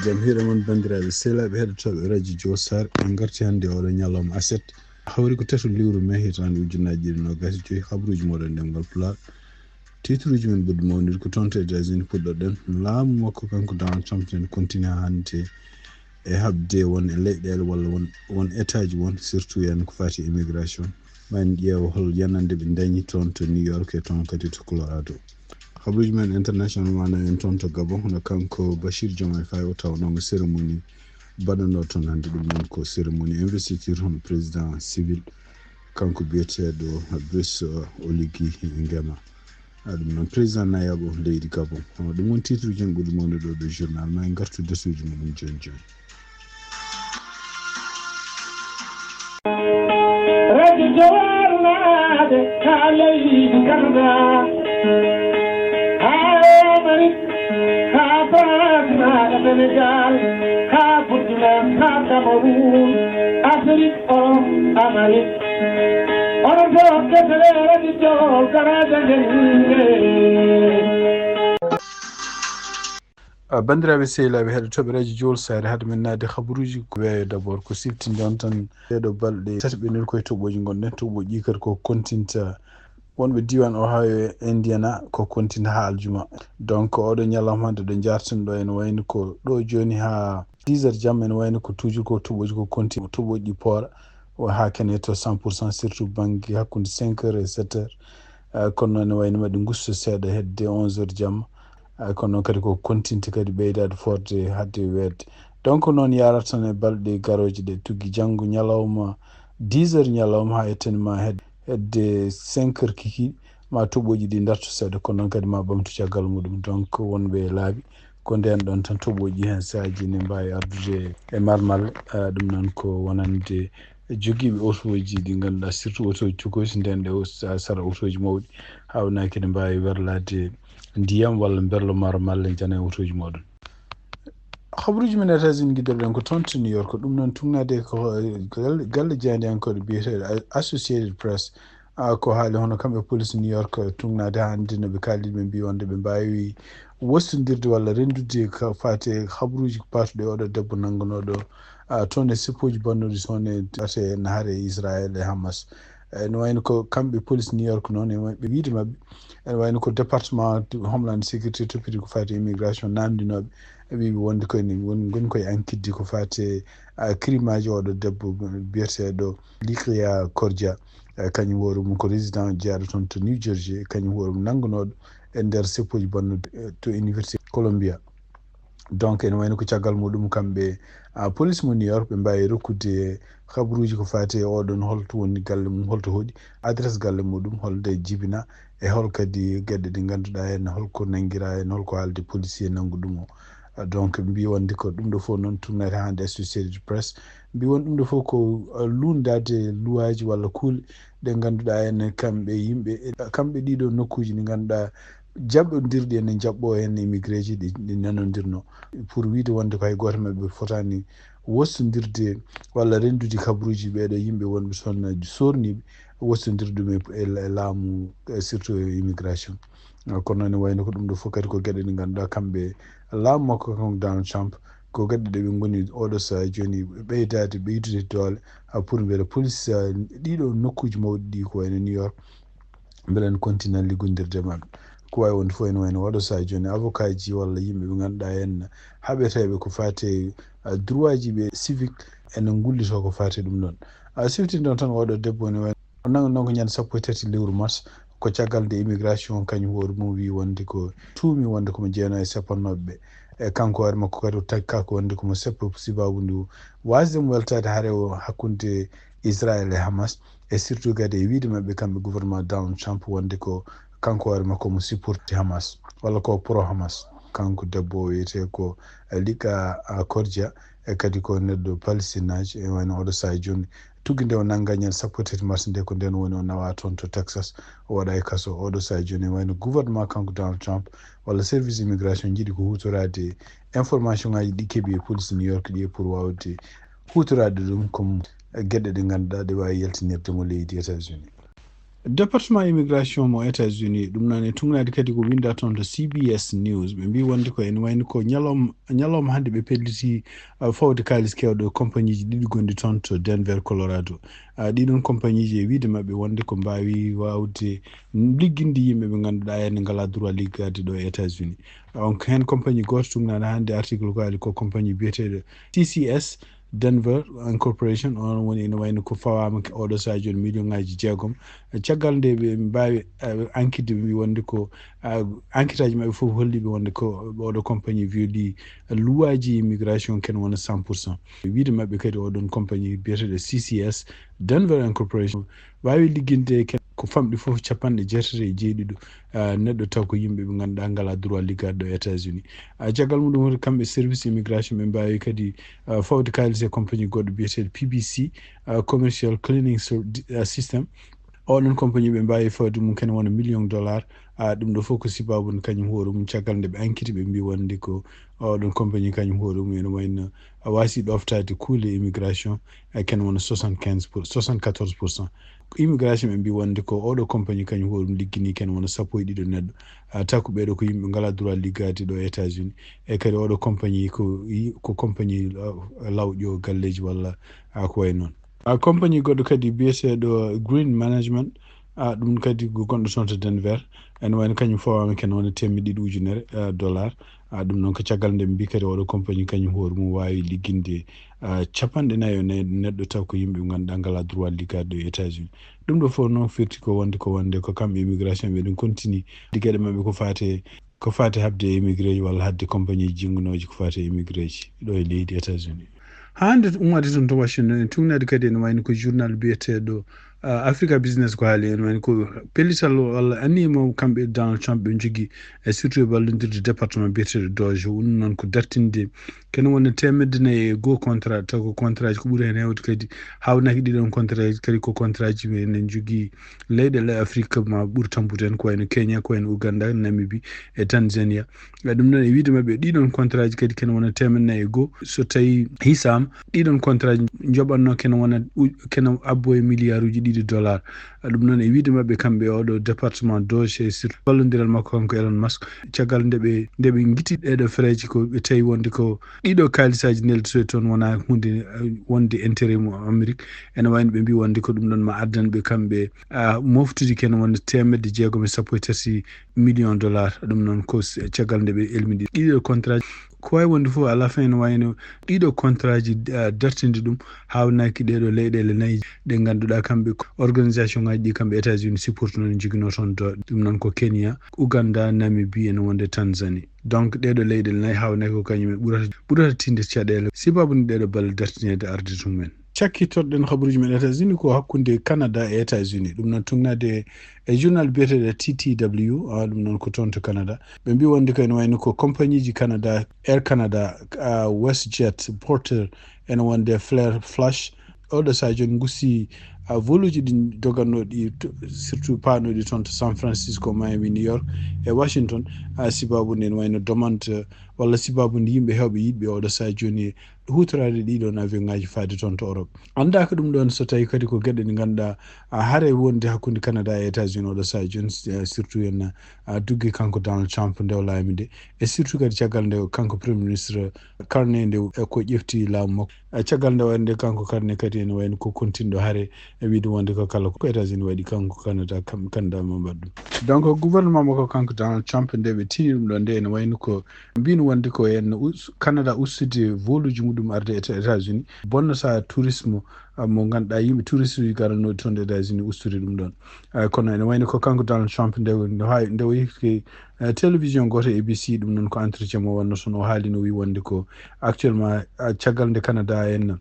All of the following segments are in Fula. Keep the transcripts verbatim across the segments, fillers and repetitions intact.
Jam hiiran mon, banndiraaɓe sehilaaɓe heɗotooɓe Radio Jowol Sare. En ngarti hannde oɗo ñalawma aset, hawri ko tato lewru mee hitaande ujunaaji ɗiɗi noogaas e joy. Habruuji mooɗon ɗemngal Pulaar. Titruuji men ɓurɗi mawnude ko toon to États-Unis puɗɗoɗen. Laamu makko kanko Donald Trump ene kontini haa hannde e haɓde won e leyɗeele walla won, won État ji won, surtout yani ko faati immigration. Ma en ƴeew hol yanande ɓe dañi toon to New York e toon kadi to Colorado. Habruuji men international mana en toon to Gabon, hono kanko Bachir Diomaye Faye o tawnoo mo cérémonie baɗanoo toon hannde. Ɗum noon ko cérémonie investiture hono président civil, kanko biyeteeɗo Brice Oligui Nguema. Ah, ɗum noon, président nayaɓo leydi Gabon. Hono ɗum woni titre uji ɓurɗi mawnude ɗo, ɗo journal. Ma en ngartu desuuji muɗum jooni jooni. Radio Jowol naade ka leydi Canada, ha Amérique, ha France, ha Sénégal, ha Burkina, ha Cameroun, Afrique, Europe, Amérique. Onon fof kettore Radio Jowol, garaaji amen yimɓe. Ah, banndiraaɓe sehilaaɓe heɗotooɓe Radio Jowol Sare, hade men naatde habruuji, ko weeyo d'abord ko siftinde on tan ɗeeɗo balɗe tati ɓe neli koye toɓɓooji ngonɗen. Toɓɓooji ɗi kadi ko kontinta wonɓe diiwaan Ohio e Indiana, ko kontinta haa aljuma. Donc, oɗo ñalawma hannde ɗo njarten ɗo ene wayno ko ɗo jooni haa dix heures jamma, ene wayno ko toujours ko toɓɓooji ko kontinta, toɓɓooji ɗi poora, o haa kene to cent pour cent, surtout bannge hakkunde cinq heures et sept heures. Ah, kono noon ene wayno maɗi ngusto seeɗa hedde onze heures jamma. Ah, kono noon kadi ko kontinta kadi ɓeydaade forde hade weetde. Donc, noon yarata tan e balɗe garooje ɗe, tuggi janngo ñalawma dix heures ñalawma haa yettani ma hedde, hedde cinq heures kikiiɗe, ma toɓɓooji ɗi darto seeɗa, kono noon kadi ma ɓamtu caggal muɗum. Donc, wonɓe e laabi, ko ndeen ɗon tan toɓɓooji heen saaji ne mbaawi ardude e marmal. Ah, ɗum noon ko wonande jogiiɓe otooji ɗi ngannduɗaa, surtout otooji cukooji, ndeen ɗe o-, sa-, sara otooji mawɗi, haa wonaa kadi mbaawi werlaade ndiyam walla mberlo marmal e jana e otooji muɗum. Habruuji men États-Unis ngiɗirɗen ko toon to New York, ɗum noon tugnaade ko, eh, galle, galle jaayndiyankooɗo biyeteeɗo A-, Associated Press. Ah, ko haali hono kamɓe police New York, eh, tugnaade haa hannde no ɓe kaaldi ɓe mbii wonde ɓe mbaawi wostondirde walla renndude ko faati e habruuji paatuɗi e oɗo debbo nanngunooɗo, ah, toon e seppooji bannuɗi toon e, e nahare e Israel e Hamas. Eh, no wayno ko kamɓe police New York noon, e ɓe wiide maɓɓe, ene wayno ko département Homeland Security toppiti ko faati e immigration naamndinooɓe, ɓe mbii wonde ko ene won, ngoni koye ankitde ko faati e, ah, crime aji oɗo debbo biyeteeɗo Likia Kordia. Eh, kañum hoore mum ko résident jeyaaɗo toon to New Jersey, kañum hoore mum nanngunooɗo e nder seppooji bannuɗi, eh, to Université Columbia. Donc, ene wayno ko caggal muɗum kamɓe, ah, police mo New York, ɓe mbaawi rokkude habruuji ko faati e oɗon, holto woni galle mum, holto hoɗi, adresse galle muɗum, holde jibina, e hol kadi geɗe ɗe ngannduɗaa heen, holko nanngiraa heen, holko haalde policier nanngu ɗum o. Ah, donc, mbii wonde ko ɗum ɗo fof noon tugnaade haa hannde Associated Press. Mbii won ɗum ɗo fof ko, ah, luundaade luwaaji walla kuule ɗe ngannduɗaa heen kamɓe yimɓe, kamɓe ɗiɗo nokkuuji ɗi ngannduɗaa jaɓɓondirɗi ene jaɓɓoo heen immigré ji ɗi, ɗi nanondirno. Pour wiide wonde ko hay gooto maɓɓe fotaani wostondirde walla renndude kabruuji ɓeeɗo yimɓe wonɓe toon soorniiɓe, wostondirde ɗum e, e, e laamu, e surtout e immigration. Ah, kono noon ne wayno ko ɗum ɗo fof kadi ko geɗe ɗe ngannduɗaa kamɓe laamu makko kanko Donald Trump, ko geɗe ɗe ɓe ngoni oɗo sahaa jooni ɓeydaade, ɓeydude doole, ah, pour mbele police, ah, ɗiɗo nokkuuji mawɗi ɗi ko wayno New York, mbele en kontina liggondirde maɓɓe. Ko waawi wonde fof ene wayno oɗo sahaa jooni avocat ji walla yimɓe ɓe ngannduɗaa en haɓeteeɓe ko faati e, ah, droit ji ɓe civique ene ngullitoo ko faati e ɗum ɗoon. Ah, siftinde on tan oɗo debbo ne wayno o nanngu noon ko ñande sappo e tati lewru mars, ko caggal nde immigration kañum hoore mum wii wonde ko tuumi wonde ko mo jeyanoo e seppannooɓe ɓe. E kanko hoore makko kadi o takka ko wonde ko mo seppo sibaabu ndu waasde mo weltaade hare o hakkunde Israel e Hamas, e surtout kadi e wiide maɓɓe kamɓe gouvernement Donald Trump wonde ko kanko hoore makko mo supporti Hamas walla ko pro Hamas. Kanko debbo o wiyetee ko, eh, Lika, ah, Korja, e kadi ko neɗɗo Palestinaajo, e wayno oɗo sahaa jooni tuggi nde o nannga ñande sappo e tati mars nde, ko ndeen woni o nawaa toon to Texas, o waɗa e kaso. Oɗo sahaa jooni e wayno gouvernement kanko Donald Trump walla service immigration njiɗi ko huutoraade information ŋaaji ɗi keɓi e police New York ɗi pour waawde huutoraade ɗum comme geɗe ɗe ngannduɗaa ɗe waawi yaltinirde mo leydi États-Unis. Département immigration mo États-Unis, ɗum noon e tugnaade kadi ko winnda toon to C B S News, ɓe mbii wonde ko ene wayno ko ñalawma, ñalawma hannde ɓe pelliti, uh, fawde kaalis keewɗo compagnieji ɗiɗi gonɗi toon to Denver, Colorado. Uh, ɗiɗon compagnieji e wiide maɓɓe wonde ko mbaawi waawde ligginde yimɓe ɓe ngannduɗaa ene ngalaa droit liggaade ɗo e États-Unis. Donc, heen compagnie gooto tugnaade hannde article ko haali ko compagnie biyeteeɗo C C S Denver Incorporation, on woni ene wayno ko fawaama ke oɗo sahaa jooni million ngaaji jeegom. Caggal nde ɓe mbaawi, eh, enquête, ɓe mbii wonde ko, ah, enquête aji maɓɓe fof holli ɓe wonde ko oɗo compagnie violi luwaaji immigration ken wona cent pour cent. Wiide maɓɓe kadi oɗon compagnie biyeteeɗo C C S Denver Incorporation waawi ligginde ken ko famɗi fof capanɗe jeetati e jeeɗiɗo, ah, neɗɗo taw ko yimɓe ɓe ngannduɗaa ngalaa droit liggaade ɗo e États-Unis. Ah, caggal muɗum hoto kamɓe service immigration ɓe mbaawi kadi, ah, fawde kaalis e compagnie goɗɗo biyeteeɗo P B C, ah, Commercial Cleaning Ser-, di-, ah, System. Oɗon compagnie ɓe mbaawi fawde mum ken wona million dollar. Ah, ɗum ɗo fof ko sibaabu nde kañum hoore mum caggal nde ɓe enquête ɓe mbii wonde ko oɗon compagnie kañum hoore mum ene wayno a waasi ɗoftaade kuule immigration, e ken wona soixante-quinze pour, soixante-quatorze pour cent. Immigration ɓe mbii wonde ko oɗo compagnie kañum hoore mum liggini ken wona sappo e ɗiɗo neɗɗo. Ah, taw ko ɓeeɗo ko yimɓe ngalaa droit liggaade ɗo e États-Unis. E kadi oɗo compagnie ko, ko compagnie, ah, lawƴo galleeji walla, ah, ko wayi noon. Ah, compagnie goɗɗo kadi biyeteeɗo Green Management, ah, ɗum kadi ko gonɗo toon to Denver. Ene wayno kañum fawaama ken wona teemedde ɗiɗi ujunere, ah, dollar. Ah, ɗum noon ko caggal nde ɓe mbii kadi oɗo compagnie kañum hoore mum waawi ligginde, ah, capanɗe nayo ne-, neɗɗo taw ko yimɓe ɓe ngannduɗaa ngalaa droit liggaade ɗo e États-Unis. Ɗum ɗo fof noon firti ko wonde, ko wonde ko kamɓe immigration ɓe ɗum continue liggeeɗe maɓɓe ko faate, ko faate haɓde e immigré ji walla haɓde compagnie ji jinngunooji ko faate e immigré ji ɗo e leydi États-Unis. Haa hannde ummade toon to Washington, en tugnaade kadi ene wayno ko journal biyeteeɗo, ah, Africa Business ko haali, ene wayno ko pellital walla anniya mo kamɓe Donald Trump ɓe njogii, e surtout e ballondirde département biyeteeɗo Georgia. Ɗum noon ko dartinde ken wona teemedde nayi e goo contrat, taw ko contrat ji ko ɓuri heen heewde kadi, haawnaaki ɗiɗon contrat ji kadi ko contrat ji ene njogii leyɗeele Afrique ma ɓuri tampude heen, ko wayno Kenya, ko wayno Uganda, Namibie e Tanzania. E ɗum noon e wiide maɓɓe ɗiɗon contrat ji kadi ken wona teemedde nayi e goo, so tawi hisaama, ɗiɗon contrat ji njoɓatno ken wona u-, ken abbo e milliard uji ɗiɗi dollar. Ɗum noon e wiide maɓɓe kamɓe oɗo département Georgia e surtout ballondiral makko kanko Elon Musk, caggal nde ɓe, nde ɓe ngitti ɗeɗo frais ji ko ɓe tawi wonde ko ɗiɗo kaalisaaji neldude toon wona huunde, eh, wonde intérêt mo Amérique. Ene wayno ɓe mbii wonde ko ɗum ɗon ma addan ɓe kamɓe, ah, moftude ken wonde teemedde jeegom e sappo e tati million dollar. Ɗum noon ko s-, caggal nde ɓe elmini ɗiɗo contrat. Ko wayi wonde fof, à la fin, no wayno ɗiɗo contrat ji, ah, dartinde ɗum, haawnaaki ɗeɗo leyɗeele nayi ɗe ngannduɗaa kamɓe ko organisation ngaji ɗi kamɓe États-Unis supporte noon, joginoo toon do-, ɗum noon ko Kenya, Uganda, Namibie, ene wonde Tanzanie. Donc, ɗeɗo leyɗeele nayi haawnaaki ko kañum en ɓurata, ɓurata tinde caɗeele. Sibabu ni ɗeɗo balle dartineede arde tumumen. Cakkitoɗen habaruuji men États-Unis ko hakkunde Canada e États-Unis. Ɗum noon tugnaade e journal biyeteeɗo T T W, ah, ɗum noon ko toon to Canada. Ɓe mbii wonde ko ene wayno ko compagnie ji Canada, Air Canada, ah, WestJet, Porter, ene wonde Flair Flash. Oɗo sahaa jooni ngusti, ah, voluuji ɗi dogatnooɗi to, surtout paanooɗi toon to San Francisco, Miami, New York e Washington. Ah, sibabu nde ene wayno demande, walla sibabu nde yimɓe heewɓe yiɗɓe oɗo sahaa jooni huutoraade ɗiɗon avion ngaji faade toon to Europe. Anndaaka ɗum ɗoon so tawi kadi ko geɗe ɗe ngannduɗaa, ah, hare wonde hakkunde Canada e États-Unis oɗo sahaa jooni, eh, surtout en, ah, dugge kanko Donald Trump nde o laami nde. E surtout kadi caggal nde kanko Premier Ministre Carney nde, eh, ko ƴefti laamu makko. Eh, caggal nde wayno nde kanko Carney kadi ene wayno ko kontinɗo hare e wiide wonde ko kala ko États-Unis waɗi kanko Canada, kam, Canada ma mbaɗ ɗum. Donc gouvernement makko kanko Donald Trump nde ɓe tini ɗum ɗo nde ene wayno ko mbino wonde ko en us-, Canada ustude voluuji muɗum arde e États-Unis, bonnata tourisme, ah, mo ngannduɗaa yimɓe touriste uji garanooɗi toon ɗo États-Unis ustude ɗum ɗoon. Ah, kono ene wayno ko kanko Donald Trump nde, nde hay-, nde o yehti, eh, télévision gooto A B C, ɗum noon ko entretien mo wonno toon o haalino, o wi wonde ko actuellement, ah, caggal nde Canada en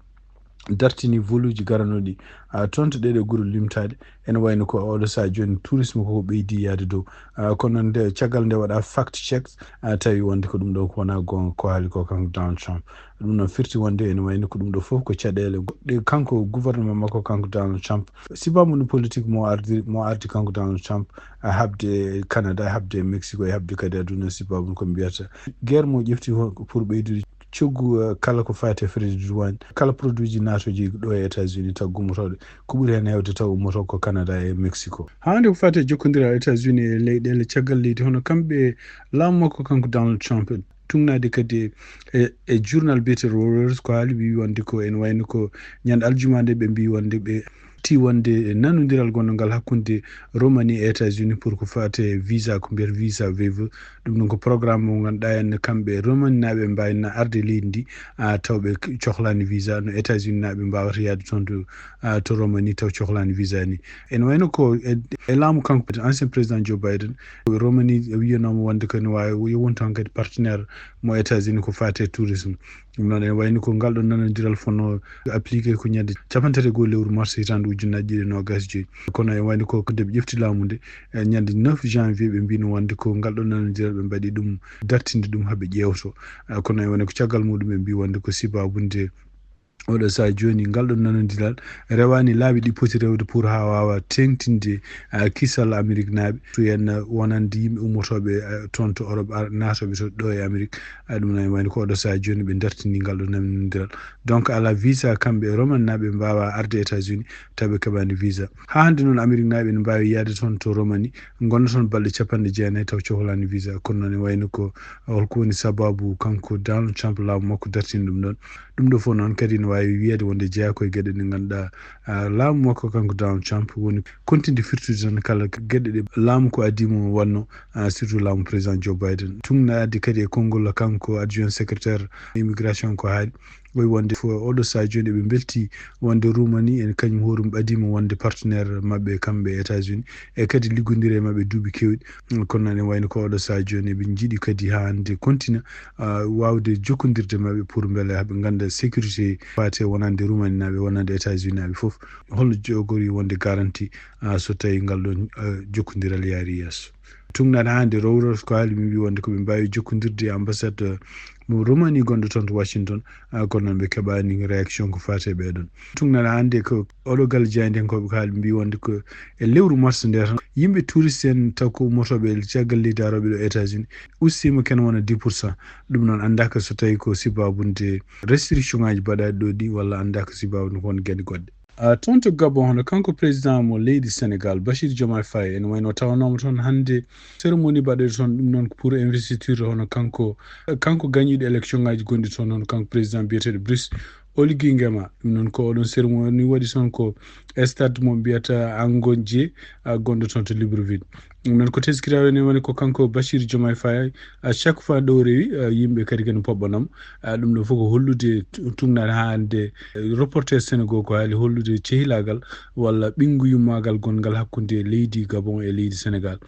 dartini voluuji garanooɗi, ah, toon to ɗeɗo gure limtaaɗe. Ene wayno ko oɗo sahaa jooni tourisme ko ɓeydi yaade dow. Ah, kono nde, caggal nde waɗa fact check, ah, tawi wonde ko ɗum ɗo ko wona goonga ko haali ko kanko Donald Trump. Ɗum noon firti wonde ene wayno ko ɗum ɗo fof ko caɗeele goɗɗe kanko gouvernement makko kanko Donald Trump. Sibabu nde politique mo ardi, mo ardi kanko Donald Trump, ah, haɓde Canada, haɓde Mexico e haɓde kadi aduna sibabu ko mbiyata guerre mo ƴefti ho-, pour ɓeydude coggu, eh, kala ko faati e frais de douane, kala produit ji naatooji ɗo e États-Unis taw gummotooɗo, ko ɓuri heen heewde taw ummotoo ko Canada e Mexico. Haa hannde ko faati e jokkondiral États-Unis e leyɗeele caggal leydi, hono kamɓe laamu makko kanko Donald Trump, tugnaade kadi e, e, e journal biyeteeɗo Reuters, ko haali ɓe mbii wonde ko ene wayno ko ñande aljuma nde ɓe mbii wonde ɓe ti wonde nanondiral gonngal hakkunde Roumanie e États-Unis pour ko faati e visa, ko mbiyata visa waiver. Ɗum ɗon ko programme mo ngannduɗaa en kamɓe Roumanie naaɓe mbaawi na arde leydi ndi, ah, taw ɓe cohlaani visa no États-Unis naaɓe mbaawata yaade toon to, ah, to Roumanie taw cohlaani visa ni. Ene wayno ko e, e laamu kanko ancien président Joe Biden, Roumanie wiyanooma wonde ko ene waawi yo wontu heen kadi partenaire mo États-Unis ko faati e tourisme. Ɗum noon ene wayno ko ngal ɗon nanondiral fonno appliqué ko ñande capanɗe tati e goo lewru mars hitaande ujunnaji ɗiɗi e noogas e joyi. Kono ene wayno ko, ko nde ɓe ƴefti laamu nde, e ñande neuf janvier ɓe mbino wonde ko ngal ɗon nanondiral ɓe mbaɗi ɗum dartinde ɗum haa ɓe ƴeewto. Eh, kono ene wayno ko caggal muɗum ɓe mbi wonde ko sibaabu nde oɗo sahaa jooni ngal ɗon nanondiral rewaani laabi ɗi poti rewde pour haa waawa teeŋtinde, ah, kisal Amerik naaɓe. Tuyen wonande yimɓe ummotooɓe, ah, toon to Europe ar-, naatooɓe to ɗo e Amerik. Ah, ɗum noon ene wayno ko oɗo sahaa jooni ɓe dartini ngal ɗon nanondiral. Donc, alaa visa kamɓe e Roumanie naaɓe mbaawa arde États-Unis taw ɓe keɓaani visa. Haa hannde noon Amerik naaɓe ene mbaawi yahde toon to Roumanie, ngonna toon balɗe capanɗe jeenayi taw cohlaani visa. Kono noon ene wayno ko holko woni sababu kanko Donald Trump laamu makko dartini ɗum ɗon. Ɗum ɗo fof noon kadi ne waawi wiyeede wonde jeyaa ko e geɗe ɗe ngannduɗaa, ah, laamu makko kanko Donald Trump woni kontinde firtude tan kala geɗe ɗe laamu ko adii mo wonno, ah, surtout laamu président Joe Biden. Tugnaade kadi e konngol kanko adjoint secrétaire immigration ko haali, o wi wonde fof oɗo sahaa jooni eɓe mbelti wonde Roumanie en kañum hoore mum ɓadii mo wonde partenaire maɓɓe kamɓe États-Unis e kadi liggondire e maɓɓe duuɓi keewɗi. Kono noon ene wayno ko oɗo sahaa jooni eɓe njiɗi kadi haa hannde kontina, ah, waawde jokkondirde maɓɓe pour mbele haa ɓe ngannda sécurité faati e wonande Roumanie naaɓe, wonande États-Unis naaɓe fof. Holno jogori wonde garanti, ah, so tawii ngal ɗon, ah, jokkondiral yaari yeeso? Tugnaade haa hannde Reuters ko haali ɓe mbi wonde ko ɓe mbaawi jokkondirde e ambassade, ah, mo Roumanie gonɗo toon to Washington, ah, kono noon ɓe keɓaani réaction ko faati e ɓee ɗon. Tugnaade haa hannde ko oɗo galle jaayndiyankooɓe ko haali ɓe mbi wonde ko e lewru mars nde tan, yimɓe touriste en taw ko ummotooɓe e caggal leydi arooɓe ɗo États-Unis ustiima ken wona dix pour cent. Ɗum noon anndaaka so tawii ko sibaabu nde restriction ŋaaji mbaɗaaɗi ɗo ɗi walla anndaaka sibaabu nde ko won geɗe goɗɗe. Ah, toon to Gabon, hono kanko président mo leydi Sénégal, Bassirou Diomaye Faye, ene wayno tawanooma toon hannde cérémonie mbaɗeede toon, ɗum noon ko pour investiture, hono kanko, kanko gañiiɗo élection ŋaaji gonɗi toon, hono kanko président biyeteeɗo Brice Oligui Nguema. Ɗum noon ko oɗon cérémonie waɗi toon ko e stade mo mbiyata Angodje, ah, gonɗo toon to Libreville. Ɗum noon ko teskiraare ne woni ko kanko Bassirou Diomaye Faye, ah, chaque fois ɗo rewi, ah, yimɓe kadi kene poɓɓanam. Ah, ɗum ɗo fof ko hollude tu-, tugnaade haa hannde, eh, reporter Sénégal ko haali hollude cehilaagal walla ɓinngu yummaagal gonngal hakkunde leydi Gabon e leydi Sénégal.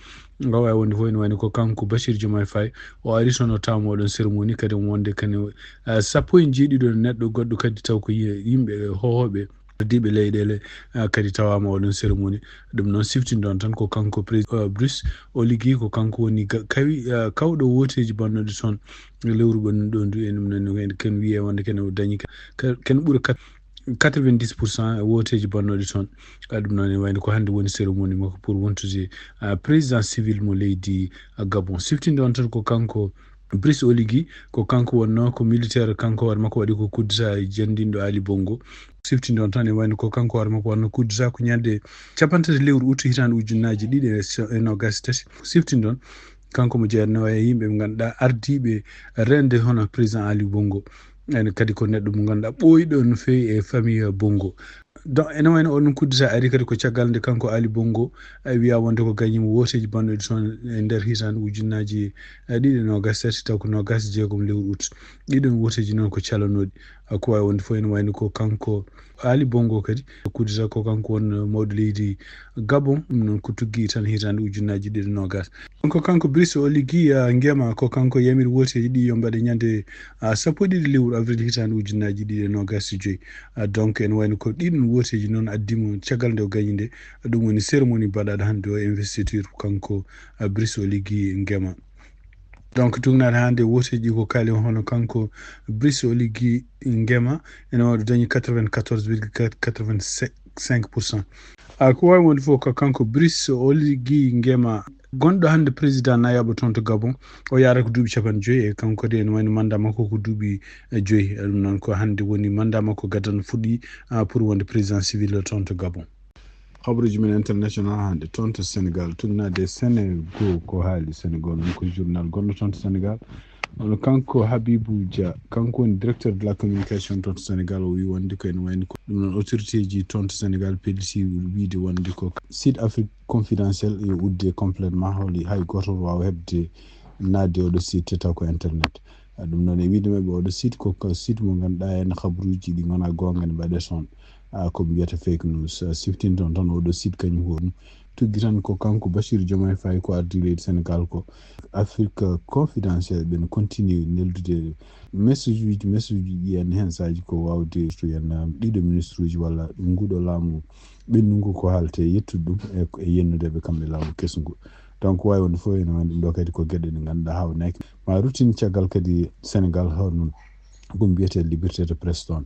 Nga waawi wonde fof ene wayno ko kanko Bassirou Diomaye Faye o ari toon o taama oɗon cérémonie kadi omo wonde kene, ah, sappo e jeeɗiɗo neɗɗo goɗɗo kadi taw ko yi-, yimɓe hohooɓe ardiiɓe leyɗeele, ah, kadi tawaama oɗon cérémonie. Ɗum noon siftinɗon tan ko kanko prés-, ah, Brice Oligui, ko kanko woni ga-, kawi, ah, kawɗo wooteeji bannooɗi toon e lewru ɓennuɗo ndu. En ɗum noon en ken wiyee wonde ken o dañi ka-, ka-, ken ɓuri kat-, quatre-vingt-dix pour cent e wooteeji bannooɗi toon. Ah, ɗum noon ene wayno ko hannde woni cérémonie makko pour wontude, ah, président civil mo leydi, ah, Gabon. Siftinɗon tan ko kanko Brice Oligui, ko kanko wonnoo ko militaire, kanko hoore makko waɗi ko coup d'État e janndinɗo Ali Bongo. Siftinɗon tan e wayno ko kanko hoore makko wonnoo coup d'État ko ñande capanɗe tati lewru août hitaande ujunnaaji ɗiɗi e so-, e noogaas e tati. Siftinɗon kanko mo jeyanno e yimɓe ɓe ngannduɗaa ardiiɓe reende hono président Ali Bongo. Ene kadi ko neɗɗo mo ngannduɗaa ɓooyɗo no feewi e famille Bongo. Donc, ene wayno oɗon coup d'État ari kadi ko caggal nde kanko Ali Bongo, eh, wiya wonde ko gañi mo wooteeji bannooɗi toon e nder hitaande ujunnaaji, eh, ɗiɗi e noogaas e tati, taw ko noogaas e jeegom lewru août. Ɗiɗon wooteeji noon ko calanooɗi. Ah, ko waawi wonde fof ene wayno ko kanko Ali Bongo kadi, coup d'État ko kanko won mawɗo leydi Gabon, ɗum noon ko tuggi tan hitaande ujunnaaji ɗiɗi e noogaas. Donc, kanko Brice Oligui, ah, Nguema, ko kanko yamiri wooteeji ɗi yo mbaɗe ñande, ah, sappo e ɗiɗi lewru avril hitaande ujunnaaji ɗiɗi e noogaas e joyi. Ah, donc, ene wayno ko ɗiɗon wooteeji noon addi mo caggal nde o gañi nde. Ɗum woni cérémonie mbaɗaaɗo hannde o investiture kanko, ah, Brice Oligui Nguema. Donc, tugnaade haa nde wooteeji ko kaali hono kanko Brice Oligui Nguema, ene waɗi dañi quatre-vingt-quatorze virgule quatre-vingt-cinq pour cent. Ah, ko waawi wonde fof ko kanko Brice Oligui Nguema Gonɗo hannde président nayaɓo toon to Gabon, o yaara ko duuɓi capanɗe joyi, e kanko kadi ene wayno mandat makko ko duuɓi, eh, joyi. Eh, ɗum noon ko hannde woni mandat makko gadano fuɗɗi, ah, pour wonde président civil toon to Gabon. Habaruuji men international hannde toon to Sénégal, tuugnaade Sénégal ko haali Sénégal, noon ko journal gonɗo toon to Sénégal. Ono kanko Habibou Dia, kanko woni directeur de la communication toon to Sénégal, o wi wonde ko ene wayno ko ɗum noon autorité ji toon to Sénégal pellitii wiide wonde ko site Afrique confidentiel yo udde complètement, holi hay gooto waawa heɓde naatde oɗo site taw ko internet. Ah, ɗum noon e wiide maɓɓe oɗo site ko, ko site mo ngannduɗaa en habaruuji ɗi ngonaa goonga ne mbaɗee toon. Ah, ko mbiyata fake news. Ah, siftin toon tan oɗo site kañum hoɗum. Tuggi tan ko kanko Bassirou Diomaye Faye ko ardi leydi Sénégal ko Afrique confidentiel ɓen continue neldude message uji, message uji ɗi en heen saaji ko waawde to yen, um, ɗiɗo ministre uji walla nguɗo laamu ɓennungu ko haalte yettude ɗum e, e yennude ɓe kamɓe laamu kesungu. Donc waawi wonde fof ene wayno ɗum ɗo kadi ko geɗe ɗe ngannduɗaa haawnaki ma routine caggal kadi Sénégal hono ko mbiyete liberté de presse toon.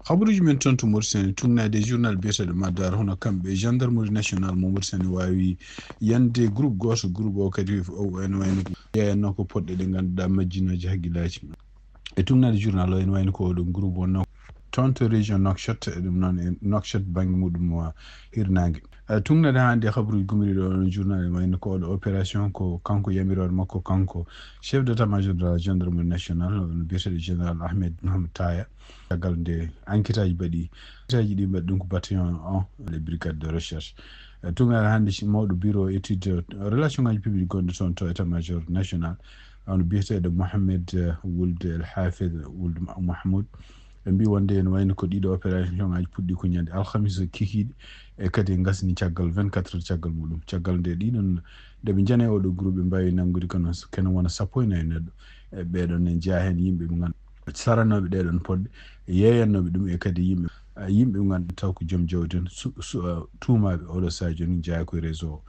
Habaruuji men toon to Mauritanie, tuugnaade e journal biyeteeɗo Madar, hono kamɓe gendarmerie nationale mo Mauritanie waawi yande groupe gooto, groupe o kadi o ene wayno ko yeeyanno ko poɗɗe ɗe ngannduɗaa majjinooje hakkillaaji. E tuugnaade journal o ene wayno ko oɗon groupe wonno toon to région Nouakchott, e ɗum noon e Nouakchott bannge muɗum, uh, hirnaange. Eh, tuugnaade hannde habaruuji gumoriiɗo oɗon journal ene wayno ko oɗo opération ko kanko yamirooɗo makko, kanko chef d'état-major de la gendarmerie nationale, no biyeteeɗo général Ahmed Mohamed Taya. Caggal nde enquête aji mbaɗi, enquête aji ɗi mbaɗi ɗum ko bataillon un, les brigades de recherche. Eh, tuugnaade hannde si mawɗo bureau étude, eh, relation ngaji publique gonɗo toon to état-major national, on biyeteeɗo Mohamed, eh, Wuld El Hafid Wuld Ma-, Mahmoud. Ɓe mbi wonde ene wayno ko ɗiɗo opération ngaji puɗɗi ko ñande alhamis kikiiɗe, e kadi ngasni caggal vingt-quatre heures caggal muɗum. Caggal nde ɗiɗon, nde ɓe njani e oɗo groupe, ɓe mbawi nanngude kono s-, kene wona sappo e nayi neɗɗo. E ɓeɗon ne jeyaa heen yimɓe ɓe nganndu-, saranooɓe ɗeɗon poɗɗe, yeeyannooɓe ɗum, e kadi yimɓe, a, yimɓe ɓe nganndu-, taw ko joom jawdi en, su-, su-, a, tuumaaɓe oɗo sahaa jooni jeyaa ko e réseau o.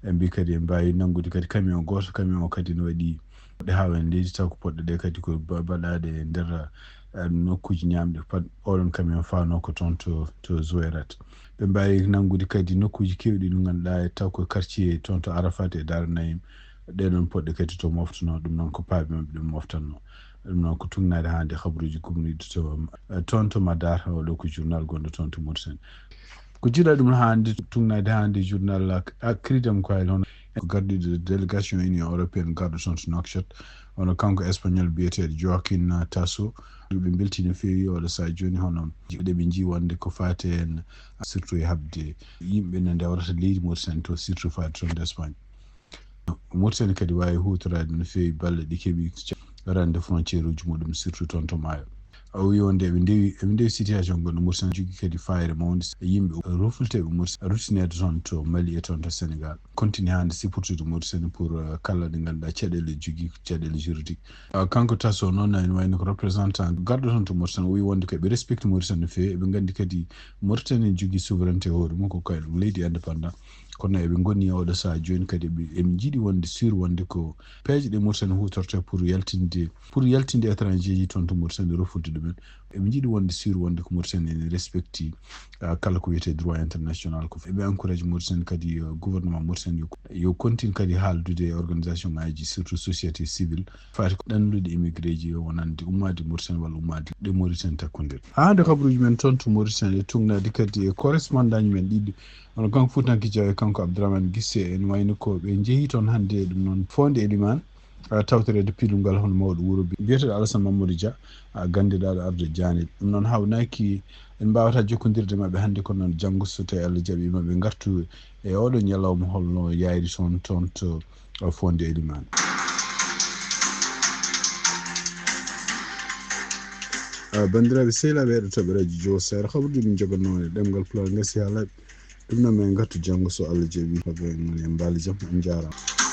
Ɓe mbi kadi ɓe mbawi nanngude kadi camion gooto, camion o kadi no waɗi poɗɗe haa woni leydi, taw ko poɗɗe ɗe kadi ko ba-, baɗaɗe e nder, a, nokkuuji ñaamɗe. Pat oɗon camion faano ko toon to, to Zouérate. Ɓe mbawi nanngude kadi nokkuuji keewɗi ɗi ngannduɗaa e taw ko quartier toon to Arafat e Dar Naim. Ɗeɗon poɗɗe kadi to moftuno, ɗum noon ko paaɓe maɓɓe ɗum moftanno. Ɗum noon ko tuugnaade hannde habaruuji gumoriiɗi to, eh, toon to Madar, oɗo ko journal gonɗo toon to Mauritanie. Ko jiɗa ɗum hannde tuugnaade hannde journal ak-, ak-, Cridem ko hay hono ko gardiiɗo délégation Union européenne garɗo toon to Nouakchott, hono kanko espagnol biyeteeɗo Joaquin Tasso. Ɓe mbeltii no feewi oɗo sahaa jooni, hono ɗe ɓe njii wonde ko faati heen surtout e haɓde yimɓe no ndewrata leydi Mauritanie to, surtout faati toon to Espagne. Mauritanie kadi waawi huutoraade no feewi balle ɗi keɓi rande frontière uji muɗum, surtout toon to maayo. O wi wonde eɓe ndewi, eɓe ndewi situation gonɗo Mauritanie jogii kadi faayre mawnde e yimɓe ruflteeɓe Mauritanie ruttineede toon to Mali e toon to Sénégal. Continue hannde sipportude Mauritanie pour, euh, kala ɗe ngannduɗaa caɗeele jogii, caɗeele juridique. Ah, kanko Tasso noon ene wayno ko représentant garɗo toon to Mauritanie, o wi wonde ko eɓe respecte Mauritanie no feewi, eɓe nganndi kadi Mauritanie ne jogii souveraineté hoore mum, ko kayen leydi indépendant. Kono eɓe ngoni e oɗo sahaa jooni kadi eɓe, eɓe njiɗi wonde sûr wonde ko peeje ɗe Mauritanie huutorta pour yaltinde, pour yaltinde étranger ji toon to Mauritanie rofulde ɗumen. Eɓe njiɗi wonde sûr wonde ko Mauritanie ene respecti, ah, kala ko wiyetee droit international ko. Eɓe encourage Mauritanie kadi, ah, gouvernement Mauritanie yo, yo continue kadi haaldude e organisation ngaji, surtout société civile, faati ko ɗanlude immigré ji yo wonande ummaade Mauritanie walla ummaade ɗe Mauritanie takkondire. Haa hannde kabaruuji men toon to Mauritanie e tuugnaade kadi e correspondant men ɗiɗi, hono kanko Fuutanke Diaw e kanko Abdourahmane Guissé, en wayno ko ɓe njehi toon hannde e ɗum noon Foonde Elimane, ah, tawtoreede piilungal hono mawɗo wuro bi-, biyeteeɗo Alassane Mamadou Dia, ah, ganndiɗaaɗo arde Diané. Ɗum noon hawnaaki en mbaawata jokkondirde maɓɓe hannde, kono noon janngo so tawi Allah jaɓii maɓɓe ngartu e oɗo ñalawma holno yayri toon, toon to, ah, Foonde Elimane. Ah, banndiraaɓe sehilaaɓe heɗotooɓe Radio Djowo Sahel, habaruuji min njogannoo e ɗemngal Pulaar ngasi haalaaɓe. Ɗum noon min ngartu janngo so Allah jaɓii. Hoɓe en ngoni e mbaali jam, on njaaraama.